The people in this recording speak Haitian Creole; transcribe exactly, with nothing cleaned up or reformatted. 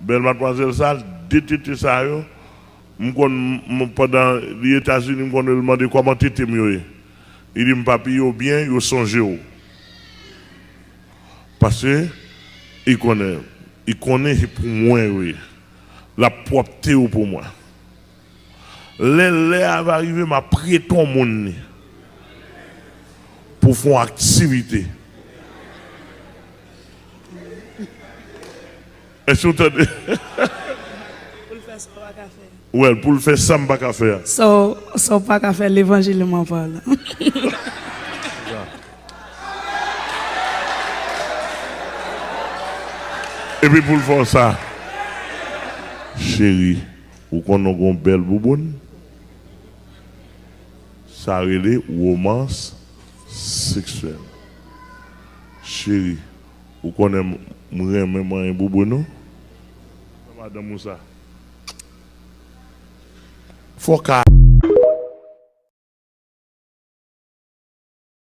Bèl madmwazèl sa, de tete sa yo, m konn, m, pandan li Etazini, m konn wè l mande kòman tete m yo ye. Li di m, "Papi, yo byen, yo sonje w." Paske li konnen, li konnen se pou mwen yo ye. L ap pwòpte yo pou mwen. Lè lè a va rive, m ap prete yon moun li pou fè yon aktivite. Èske w tande? Pou l fè sa w pa ka fè. Well, pou l fè sa m pa ka fè a. Sa w, sa w pa ka fè, levanjil mwen pa la. Epi pou l fè w sa, cheri, ou konn ou gon bèl bouboun? Sa rele womans seksyèl. Cheri, ou konnen m, m renmen manyen bouboun ou? Madanm ou sa. Fò ka